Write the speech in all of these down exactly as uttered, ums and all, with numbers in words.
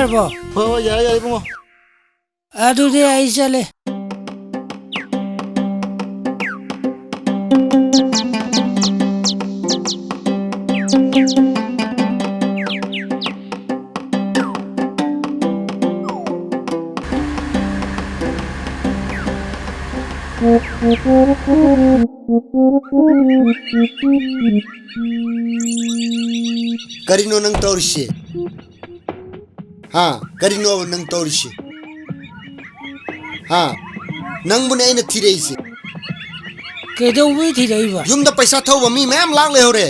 ꯌꯥꯔꯕꯣ? ꯍꯣꯏ, ꯍꯣꯏ, ꯌꯥꯔꯦ, ꯌꯥꯔꯦ, ꯏꯕꯨꯡꯉꯣ꯫ ꯑꯗꯨꯗꯤ ꯑꯩ ꯆꯠꯂꯦ꯫ ꯀꯔꯤꯅꯣ ꯅꯪ ꯇꯧꯔꯤꯁꯦ? ꯍꯥ? ꯀꯔꯤꯅꯣꯕ ꯅꯪ ꯇꯧꯔꯤꯁꯦ? ꯍꯥ? ꯅꯪꯕꯨꯅꯦ ꯑꯩꯅ ꯊꯤꯔꯛꯏꯁꯦ꯫ ꯀꯩꯗꯧꯕꯩ ꯊꯤꯔꯛꯏꯕ? ꯌꯨꯝꯗ ꯄꯩꯁꯥ ꯊꯧꯕ ꯃꯤ ꯃꯌꯥꯝ ꯂꯥꯛ ꯂꯩꯍꯧꯔꯦ꯫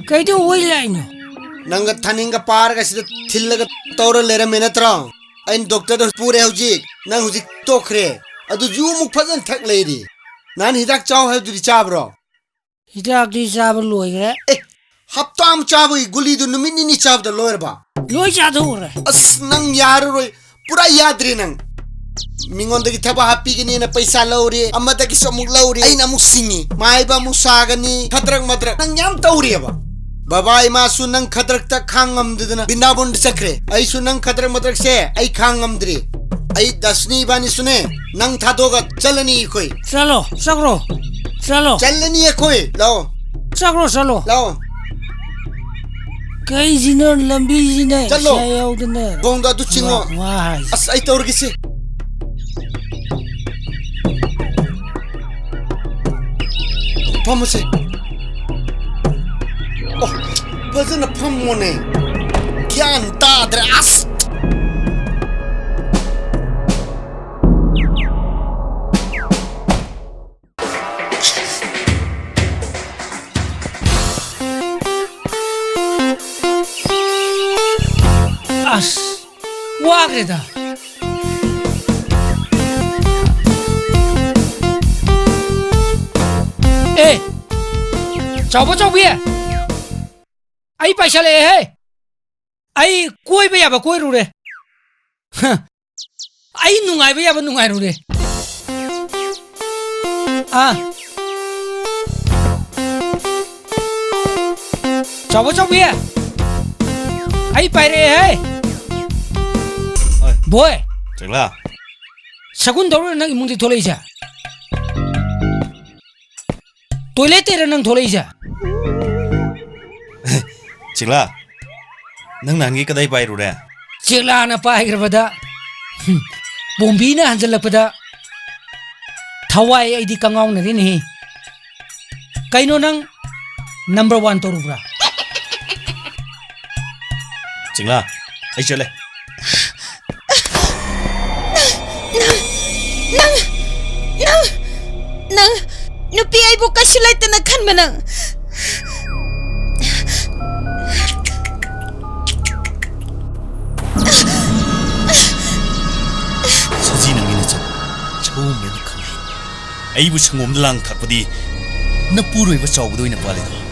ꯀꯩꯗꯧꯕꯩ ꯂꯥꯛꯏꯅꯣ? ꯅꯪꯒ ꯊꯥꯅꯤꯡꯒ ꯄꯥꯔꯒ ꯁꯤꯗ ꯊꯤꯜꯂꯒ ꯇꯧꯔ ꯂꯩꯔꯝꯃꯦ ꯅꯠꯇ꯭ꯔꯣ? ꯑꯩꯅ ꯗꯣꯛꯇꯔꯗ ꯄꯨꯔꯦ ꯍꯧꯖꯤꯛ꯫ ꯅꯪ ꯍꯧꯖꯤꯛ ꯇꯣꯛꯈ꯭ꯔꯦ꯫ ꯑꯗꯨꯁꯨ ꯑꯃꯨꯛ ꯐꯖꯅ ꯊꯛ ꯂꯩꯔꯤ꯫ ꯅꯍꯥꯟ ꯍꯤꯗꯥꯛ ꯆꯥꯎ ꯍꯥꯏꯕꯗꯨꯗꯤ ꯆꯥꯕ꯭ꯔꯣ? ꯍꯤꯗꯥꯛꯇꯤ ꯆꯥꯕ ꯂꯣꯏꯈ꯭ꯔꯦ꯫ ꯑꯦ, ꯍꯞꯇꯥ ꯑꯃ ꯆꯥꯕꯒꯤ ꯒꯨꯂꯤꯗꯨ ꯅꯨꯃꯤꯠ ꯅꯤꯅꯤ ꯆꯥꯕꯗ ꯂꯣꯏꯔꯕ? ꯂꯣꯏ ꯆꯥꯊꯣꯛꯈ꯭ꯔꯦ꯫ ꯑꯁ, ꯅꯪ ꯌꯥꯔꯔꯣꯏ꯫ ꯄꯨꯔꯥ ꯌꯥꯗ꯭ꯔꯦ ꯅꯪ꯫ ꯃꯤꯉꯣꯟꯗꯒꯤ ꯊꯕꯛ ꯍꯥꯞꯄꯤꯒꯅꯤꯅ ꯄꯩꯁꯥ ꯂꯧꯔꯦ, ꯑꯃꯗꯒꯤꯁꯨ ꯑꯃꯨꯛ ꯂꯧꯔꯦ, ꯑꯩꯅ ꯑꯃꯨꯛ ꯁꯤꯡꯉꯤ, ꯃꯥꯏꯕ ꯑꯃꯨꯛ ꯁꯥꯒꯅꯤ, ꯈꯗ꯭ꯔꯛ ꯃꯗ꯭ꯔꯛ ꯅꯪ ꯌꯥꯝ ꯇꯧꯔꯦꯕ꯫ ꯕꯕꯥ ꯏꯃꯥꯁꯨ ꯅꯪ ꯈꯗ꯭ꯔꯛꯇ ꯈꯥꯡ ꯉꯝꯗꯗꯅ ꯕꯤꯟꯗꯥꯕꯣꯟꯗ ꯆꯠꯈ꯭ꯔꯦ꯫ ꯑꯩꯁꯨ ꯅꯪ ꯈꯗ꯭ꯔꯛ ꯃꯗ꯭ꯔꯛꯁꯦ ꯑꯩ ꯈꯥꯡ ꯉꯝꯗ꯭ꯔꯦ꯫ ꯑꯩ ꯗꯁꯅꯤ ꯏꯕꯥꯅꯤꯁꯨꯅꯦ ꯅꯪ ꯊꯥꯗꯣꯛꯑꯒ ꯆꯠꯂꯅꯤ ꯑꯩꯈꯣꯏ꯫ ꯆꯠꯂꯣ, ꯆꯠꯈ꯭ꯔꯣ, ꯆꯠꯂꯣ꯫ ꯆꯠꯂꯅꯤ ꯑꯩꯈꯣꯏ꯫ ꯂꯥꯛꯑꯣ꯫ ꯆꯠꯈ꯭ꯔꯣ, ꯆꯠꯂꯣ꯫ ꯂꯥꯛꯑꯣ꯫ ꯀꯩꯁꯤꯅꯣ ꯂꯝꯕꯤꯁꯤꯅ ꯆꯠꯂꯣ꯫ ꯏꯁꯥ ꯌꯥꯎꯗꯅ ꯊꯣꯡꯗꯣ ꯑꯗꯨ ꯆꯤꯡꯉꯣ꯫ ꯋꯥ, ꯋꯥ ꯍꯥꯏꯁꯦ꯫ ꯑꯁ, ꯑꯩ ꯇꯧꯔꯒꯦꯁꯦ꯫ ꯐꯝꯃꯁꯦ꯫ ꯑꯣ, ꯐꯖꯅ ꯐꯝꯃꯣꯅꯦ꯫ ꯒ꯭ꯌꯥꯟ ꯇꯥꯗ꯭ꯔꯦ, ꯑꯁ! ꯑꯁ! ꯋꯥꯈ꯭ꯔꯦꯗ꯫ ꯑꯦ! ꯆꯥꯎꯕ ꯆꯥꯎꯕꯤ! ꯑꯩ ꯄꯥꯏꯁꯜꯂꯛꯑꯦꯍꯦ! ꯑꯩ ꯀꯣꯏꯕ ꯌꯥꯕ ꯀꯣꯏꯔꯨꯔꯦ꯫ ꯍ! ꯑꯩ ꯅꯨꯡꯉꯥꯏꯕ ꯌꯥꯕ ꯅꯨꯡꯉꯥꯏꯔꯨꯔꯦ꯫ ꯑꯥ꯫ ꯆꯥꯎꯕ ꯆꯥꯎꯕꯤ! ꯑꯩ ꯄꯥꯏꯔꯛꯑꯦꯍꯦ꯫ ꯍꯣꯏ꯫ ꯕꯣꯏ꯫ ꯆꯦꯛꯂꯥ꯫ ꯁꯒꯨꯟ ꯇꯧꯔ ꯅꯪ ꯏꯃꯨꯡꯗꯤ ꯊꯣꯛꯂꯛꯏꯁꯦ? ꯇꯣꯏꯂꯦꯠꯇꯩꯔ ꯅꯪ ꯊꯣꯛꯂꯛꯏꯁꯦ? ꯆꯦꯛꯂꯥ, ꯅꯪ ꯅꯍꯥꯟꯒꯤ ꯀꯗꯥꯏ ꯄꯥꯏꯔꯨꯔꯦ? ꯆꯦꯛꯂꯥꯅ ꯄꯥꯏꯈ꯭ꯔꯕꯗ, ꯍꯨꯝ, ꯄꯣꯝꯕꯤꯅ ꯍꯟꯖꯜꯂꯛꯄꯗ ꯊꯋꯥꯏ ꯑꯩꯗꯤ ꯀꯉꯥꯎꯅꯔꯦꯅꯦꯍꯦ꯫ ꯀꯩꯅꯣ ꯅꯪ ꯅꯝꯕꯔ ꯋꯥꯟ ꯇꯧꯔꯨꯕ꯭ꯔꯥ? ꯆꯤꯡꯂꯥ, ꯑꯩ ꯆꯠꯂꯦ꯫ ꯅꯪ, ꯅꯪ, ꯅꯪ, ꯅꯪ ꯅꯨꯄꯤ ꯑꯩꯕꯨ ꯀꯩꯁꯨ ꯂꯩꯇꯅ ꯈꯟꯕ ꯅꯪ꯫ ꯁꯖꯤ ꯅꯪꯒꯤ ꯅꯆꯟ ꯁꯑꯣꯝꯕꯅ ꯈꯪꯉꯤ꯫ ꯑꯩꯕꯨ ꯁꯪꯒꯣꯝꯗ ꯂꯥꯡ ꯊꯥꯛꯄꯗꯤ ꯅꯄꯨꯔꯣꯏꯕ ꯆꯥꯎꯕꯗ ꯑꯣꯏꯅ ꯄꯥꯜꯂꯤꯗꯣ꯫